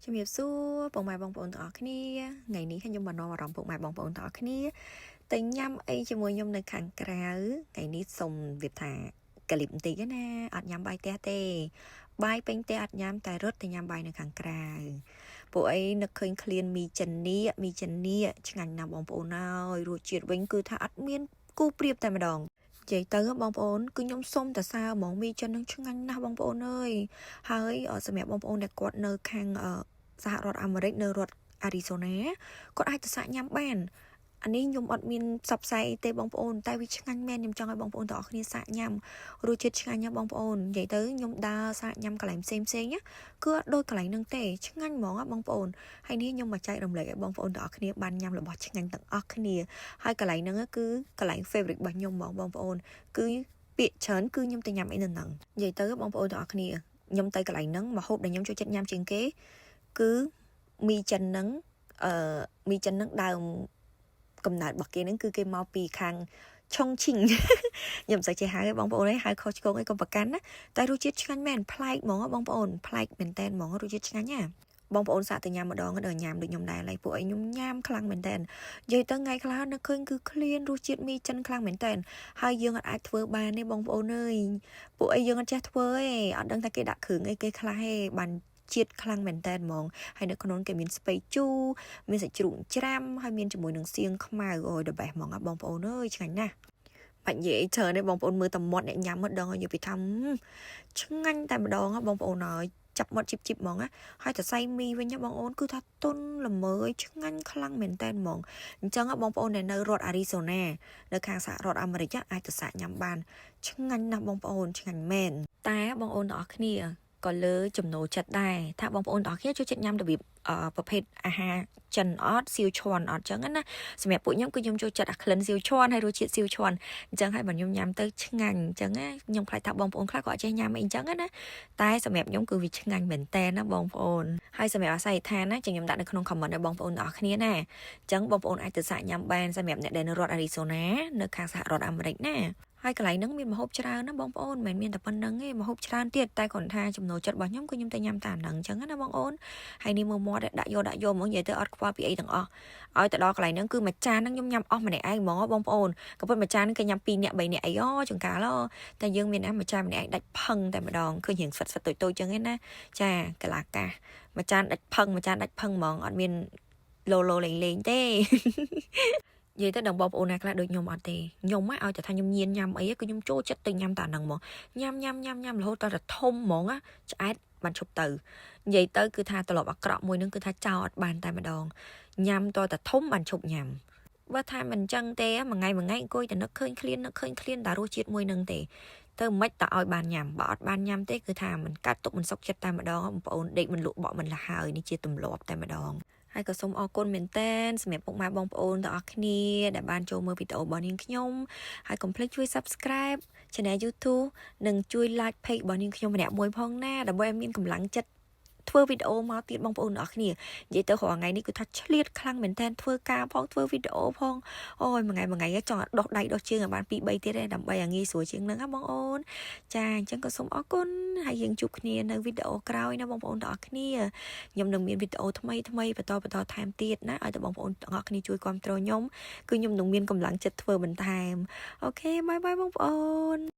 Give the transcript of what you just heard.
ជំរាបសួរពុកម៉ែបងប្អូនទាំងអស់គ្នាថ្ងៃនេះខ្ញុំបាននាំអារម្មណ៍ពុកម៉ែបងប្អូនទាំងអស់គ្នាទៅញ៉ាំអីជាមួយខ្ញុំនៅខាងក្រៅថ្ងៃនេះសុំវាថាកលិបបន្តិចណាអត់ញ៉ាំបាយផ្ទះទេបាយពេញផ្ទះអត់ញ៉ាំតែរត់ទៅញ៉ាំបាយនៅខាងក្រៅពួកអីនឹកឃើញឃ្លានមីចិននៀកមីចិននៀកឆ្ងាញ់ណាស់បងប្អូនអើយរសជាតិវិញគឺថាអត់មានគូប្រៀបតែម្ដងនិយាយទៅបងប្អូនគឺខ្ញុំសុំតែសើហ្មងមីចិននឹងឆ្ងាញ់ណាស់បងប្អូនអើយហើយសម្រាប់បងប្អូនដែលគាត់នៅខាងសហរដ្ឋអាមេរិកនៅរដ្ឋអារីសូណាគាត់អាចទៅសាកញ៉ាំបានអានេះខ្ញុំអត់មានផ្សព្វផ្សាយទេបងប្អូនតែវាឆ្ងាញ់មែនខ្ញុំចង់ឲ្យបងប្អូនទាំងអស់គ្នាសាកញ៉ាំរសជាតិឆ្ងាញ់ណាស់បងប្អូននិយាយទៅខ្ញុំដើរសាកញ៉ាំកន្លែងផ្សេងផ្សេងគឺអត់ដូចកន្លែងហ្នឹងទេឆ្ងាញ់ហ្មងបងប្អូនហើយនេះខ្ញុំមកចែករំលែកឲ្យបងប្អូនទាំងអស់គ្នាបានញ៉ាំរបស់ឆ្ងាញ់ទាំងអស់គ្នាហើយកន្លែងហ្នឹងគឺកន្លែង favorite របស់ខ្ញុំហ្មងបងប្អូនគឺពាក្យច្រើនគឺខ្ញុំទៅញ៉ាំអីនៅហ្នឹងនិយាយទៅបងប្អូនទាំងអស់គ្នាខ្ញុំទៅកន្លែងហ្នឹងម្ហូបដែលខ្ញុំចូលចិត្តញ៉ាំជាងគេគឺមីចិនហ្នឹងអឺមីចិនហ្នឹងដើមកំណើតរបស់គេហ្នឹងគឺគេមកពីខាងឆុងឈីងខ្ញុំមិនសូវចេះហៅទេបងប្អូនឯងហៅខុសឆ្គងអីកុំប្រកាន់ណាតែរសជាតិឆ្ងាញ់មែនប្លែកហ្មងបងប្អូនប្លែកមែនតែនហ្មងរសជាតិឆ្ងាញ់ណាបងប្អូនសាកទៅញ៉ាំម្ដងដល់ញ៉ាំដូចខ្ញុំដែរហើយពួកឯងខ្ញុំញ៉ាំខ្លាំងមែនតើនិយាយទៅថ្ងៃខ្លះនឹកឃើញគឺឃ្លានរសជាតិមីចិនខ្លាំងមែនតើហើយយើងអាចធ្វើបានទេបងប្អូនអើយពួកឯងយើងអត់ចេះធ្វើទេអត់ដឹងថាគេដាក់គ្រឿងអីគេខ្លះទេបានជាតិខ្លាំងមែនតើហ្មងហើយនៅក្នុងគេមានស្ពៃជូរមានសាច់ជ្រូកច្រាំហើយមានជាមួយនឹងសៀងខ្មៅអូយ the best ហ្មងបងប្អូនអើយឆ្ងាញ់ណាស់បាច់និយាយច្រើនទេបងប្អូនមើលតែមាត់អ្នកញ៉ាំមកដឹងហើយនិយាយពីថាឆ្ងាញ់តែម្ដងបងប្អូនអើយចាប់មាត់ជីបជីបហ្មងណាហើយសរសៃមីវិញបងអូនគឺថាទន់ល្មើយឆ្ងាញ់ខ្លាំងមែនតែនហ្មងអញ្ចឹងបងប្អូនដែលនៅរដ្ឋអារីសូណានៅខាងសហរដ្ឋអាមេរិកអាចទៅសាកញ៉ាំបានឆ្ងាញ់ណាស់បងប្អូនឆ្ងាញ់មែនតែបងប្អូនទាំងអស់គ្នាក៏លើចំណូលចិត្តដែរថាបងប្អូនទាំងអស់គ្នាចូលចិត្តញ៉ាំរបៀបប្រភេទអាហារចិនអត់សៀវឈួនអត់ចឹងណាសម្រាប់ពួកខ្ញុំគឺខ្ញុំចូលចិត្តអាក្លិនសៀវឈួនហើយរសជាតិសៀវឈួនអញ្ចឹងហើយបើខ្ញុំញ៉ាំទៅឆ្ងាញ់អញ្ចឹងណាខ្ញុំខ្លាចថាបងប្អូនខ្លះក៏អត់ចេះញ៉ាំអីអញ្ចឹងណាតែសម្រាប់ខ្ញុំគឺវាឆ្ងាញ់មែនតើណាបងប្អូនហើយសម្រាប់អាស័យដ្ឋានណាចឹងខ្ញុំដាក់នៅក្នុង comment ឲ្យបងប្អូនទាំងអស់គ្នាណាអញ្ចឹងបងប្អូនអាចទៅសាកញ៉ាំបានសម្រាប់អ្នកដែលនៅរដ្ឋអារីសូណានៅខាងសហរដ្ឋអាមេរិកណាហើយកន្លែងហ្នឹងមានម្ហូបច្រើនណាបងប្អូនមិនមែនមានតែប៉ុណ្្នឹងទេម្ហូបច្រើនទៀតតែគ្រាន់ថាចំណូលចិត្តរបស់ខ្ញុំគឺខ្ញុំទៅញ៉ាំតាមហ្នឹងអញ្ចឹងណាបងអូនហើយនេះមើលមាត់ដាក់យកដាក់យកហ្មងនិយាយទៅអត់ខ្វល់ពីអីទាំងអស់ឲ្យទៅដល់កន្លែងហ្នឹងគឺមួយចានហ្នឹងខ្ញុំញ៉ាំអស់ម្នាក់ឯងហ្មងបងប្អូនក៏ប៉ុន្តែមួយចានហ្នឹងគេញ៉ាំ2នាក់3នាក់អីអូចង្កាលតែយើងមានណាមួយចានម្នាក់ឯងដាច់ផឹងតែម្ដងឃើញរៀងស្វិតស្វិតតូចតូចចឹងឯណាចាកលាកាសមួយចានដាច់ផឹងមួយចានដាច់ផឹងហ្មងអត់មានឡូឡូលេងលេងទេនិយាយទៅដល់បងប្អូនណាខ្លះដូចខ្ញុំអត់ទេខ្ញុំឲ្យតែថាខ្ញុំញៀនញ៉ាំអីគឺខ្ញុំចូលចិត្តទៅញ៉ាំតាហ្នឹងហ្មងញ៉ាំញ៉ាំញ៉ាំញ៉ាំរហូតដល់តែធំហ្មងណាឆ្អែតបានឈប់ទៅនិយាយទៅគឺថាត្រឡប់អាក្រក់មួយហ្នឹងគឺថាចោលអត់បានតែម្ដងញ៉ាំតតែធំបានឈប់ញ៉ាំបើថាមិនចឹងទេមួយថ្ងៃមួយថ្ងៃអង្គុយតែនឹកឃើញឃ្លាននឹកឃើញឃ្លានតែរសជាតិមួយនឹងទេទៅមិនតឲ្យបានញ៉ាំបើអត់បានញ៉ាំទេគឺថាមិនកាត់ទុកមិនសុខចិត្តតែម្ដងបងប្អូនដេកមិនលក់បក់មិនលហើយនេះជាទម្លាប់តែម្ដងហើយក៏សូមអរគុណមែនតែនសម្រាប់ពុកម៉ែបងប្អូនទាំងអស់គ្នាដែលបានចូលមើលវីដេអូរបស់នាងខ្ញុំហើយកុំភ្លេចជួយ Subscribe Channel YouTube និងជួយ Like Page របស់នាងខ្ញុំម្នាក់មួយផងណាដើម្បីឲ្យមានកម្លាំងចិត្តធ្វើវីដេអូមកទៀតបងប្អូនទាំងអស់គ្នានិយាយទៅរាល់ថ្ងៃនេះគឺថាឆ្លៀតខ្លាំងមែនតើធ្វើការផងធ្វើវីដេអូផងអូយមួយថ្ងៃមួយថ្ងៃចង់ដោះដៃដោះជើងឲ្យបាន2 3ទៀតទេដើម្បីឲ្យងាយស្រួលជាងនឹងណាបងអូនចាអញ្ចឹងក៏សូមអរគុណហើយយើងជួបគ្នានៅវីដេអូក្រោយណាបងប្អូនទាំងអស់គ្នាខ្ញុំនឹងមានវីដេអូថ្មីថ្មីបន្តបន្តថែមទៀតណាឲ្យតែបងប្អូនទាំងអស់គ្នាជួយគាំទ្រខ្ញុំគឺខ្ញុំនឹងមានកម្លាំងចិត្តធ្វើបន្ថែម OK bye bye បងប្អូន។